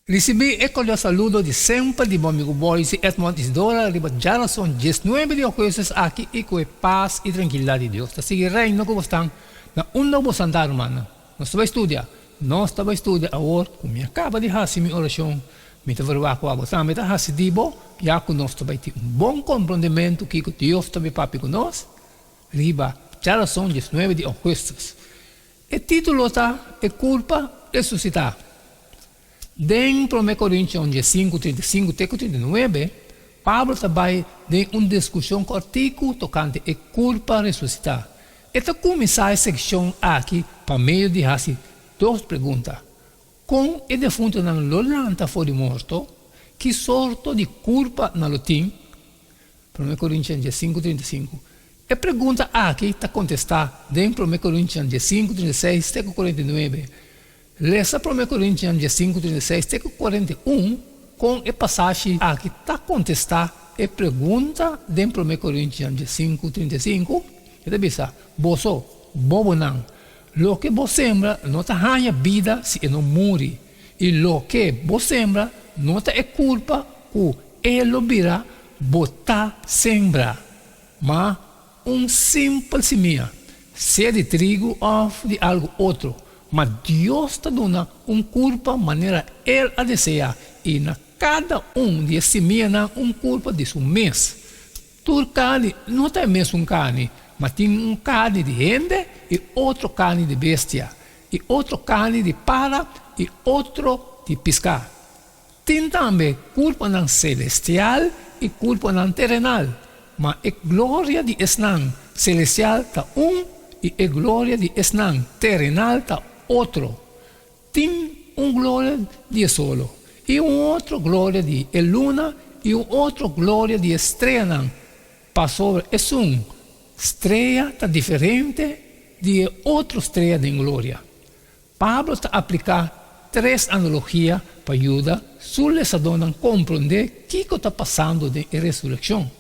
Risibí e kordial saludo di semper di bo amigu Boyce Edmond Isidora riba djarason diesnuebe di ougùstus aki i ku e pas i trankilidat di Dios ta sigui reina ku bosnan na unda ku bosan ta rumannan. Nos ta bai studia. Nos ta bai studia awor ku mi a kaba di hasi mi orashon. Mi ta verwagt ku abo tambe ta hasi di bo ya ku nos ta bai tin un bon komprondementu kiko Dios ta bai papia ku nos riba djarason diesnuebe di ougùstus. E título ta E Kulpa Resusitá. Den Promé Korintionan diesinku, 35 te ku 39, Pablo ta bai den un diskushon kòrtiku tokante e kulpa resusitá. E ta kuminsá e sekshon aki pa medio di hasi dos pregunta, Kon e defuntunan lo lanta for di morto? Ki sorto di kulpa nan lo tin? Promé Korintian diesinku, 35. E pregunta aki ta kontestá den Promé Korintian diesinku, 36 te ku 49. Lesa Promé Korintian diesinku, 36 te ku 41 kon e pasashi aki ta kontestá e pregunta den Promé Korintian diesinku, 35. E ta bisa, Boso, bobonan, loke bo sembra no ta haña bida si e no muri, i loke bo sembra no ta e kulpa ku e lo bira bo ta sembra, ma un simpel simia, sea di trigu òf di algu otro, ma Dios ta duna un kurpa manera El a deseá, i na kada un di e simianan un kurpa di su mes. Tur karni no ta e mesun karni, ma tin un karni di hende i otro karni di bestia, i otro karni di para i otro di piská. Tin tambe kurpanan selestial i kurpanan terenal, ma e gloria di esnan selestial ta un i e gloria di esnan terenal ta otro. Tin un gloria di e solo, i un otro gloria di e luna i un otro gloria di e streanan, pasobra esun strea ta diferente di e otro strea den gloria. Pablo ta apliká tres analogia pa yuda su lesadónan komprondé kiko ta pasando den e resurekshon.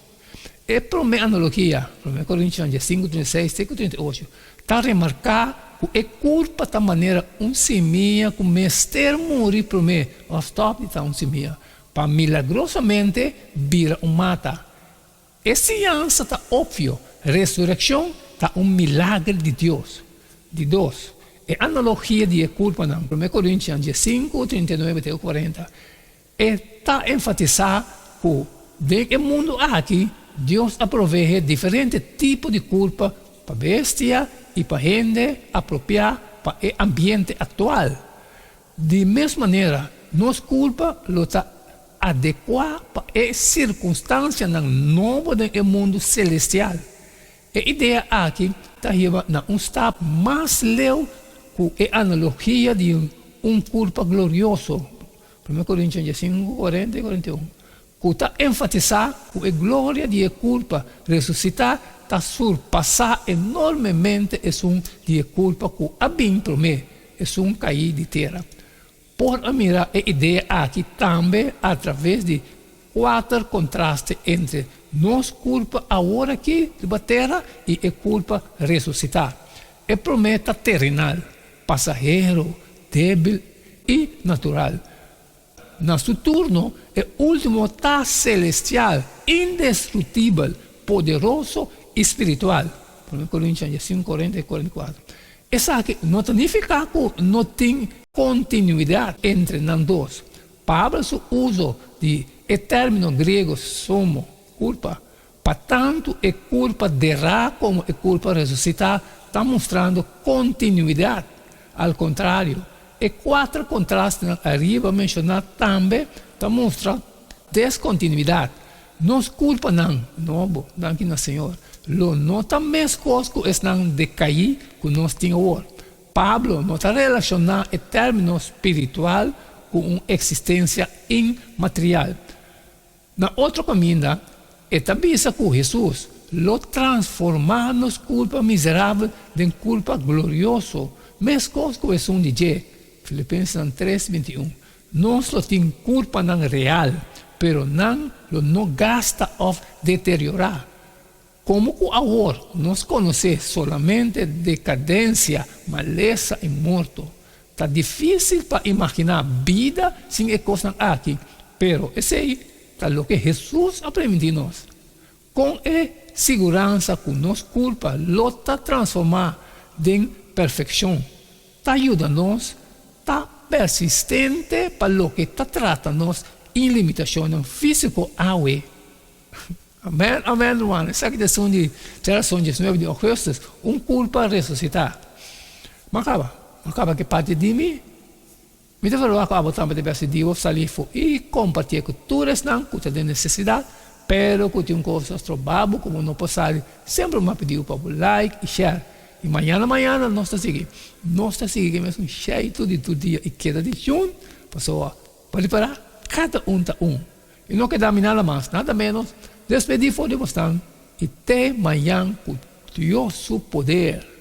E promé analogia, Promé Korintionan diesinku, 36 te ku 38, ta remarká ku e kurpa ta manera un simia ku mester muri promé òf stòp di ta un simia pa milagrosamente bira un mata. E siñansa ta opvio, resurekshon ta un milager di Dios. Di dos, e analogia di e kurpanan, Promé Korintian diesinku, 39 te 40, e ta enfatisá ku den e mundu aki Dios a proveé diferente tipo di kurpa pa bestia i pa hende apropiá pa e ambiente aktual. Di mes manera, nos kulpa lo ta adekuá pa e sirkunstansianan nobo den e mundu selestial. E idea aki ta hiba na un stap mas leu ku e analogia di un kurpa glorioso, Promé Korintionan diesinku, 40 i 41, ku ta enfatisá ku e gloria di e kurpa resusitá ta surpasá enormemente esun di e kurpa ku a bin promé, esun kaí di tera. Por a mira e idea aki tambe atraves di kuater kontraste entre nos kurpa awor aki riba tera i e kurpa resusitá. E promé ta terenal, pasahero, débil i natural. Na su turno, e último ta selestial, indestruktibel, poderoso i spiritual. Promé Korintian diesinku, 40 i 44. Esaki no ta nifiká ku no tin kontinuidat entre nan dos. Pablo su uso di e término griego somo, kurpa, pa tantu e kurpa derá komo e kurpa resusitá ta mustrando kontinuidat. Al kontrario, e kuater kontrastenan ariba menshoná tambe ta mustra deskontinuidat. Nos kurpanan nobo, danki na Señor, lo no ta meskos ku esnan dekaí ku nos tin awor. Pablo no ta relashoná e término spiritual ku un eksistensia inmaterial. Na otro kaminda, e ta bisa ku Hesus lo transformá nos kulpa miserabel den kulpa glorioso, meskos ku esun di dje. Filipensenan tres, 21. Nos lo tin kurpanan real, pero nan lo no gasta òf deteriorá. Komo ku awor nos konosé solamente dekadensia, malesa i morto. Ta difísil pa imaginá bida sin e kosnan aki, pero esei ta loke Hesus a primintí nos. Kon e siguransa ku nos kulpa lo ta transformá den perfekshon ta yuda nos ta persistente pa loke ta trata nos ilimitashonnan físiko awe? Amèn, amèn, ruman. Esaki ta esun di djarason diesnuebe di ougùstus, un kulpa resusitá. M'a kaba, m'a kaba ku e parti di mi. Mi ta verwagt ku abo tambe ta bèsti di bo sali afó i kompartié ku tur esnan ku ta den nesesidat, pero ku tin un kos ta stroba bo ku bo no por sali, semper mi a pidi bo pa bo like i share. I mañana mañana nos ta sigui. Nos ta sigui ku e mesun sheitu di tur dia i keda di jun, pasobra pa ripará kada un ta un. I no keda mi nada mas, nada ménos, despedí for di bosnan i te mañan ku Dios su poder.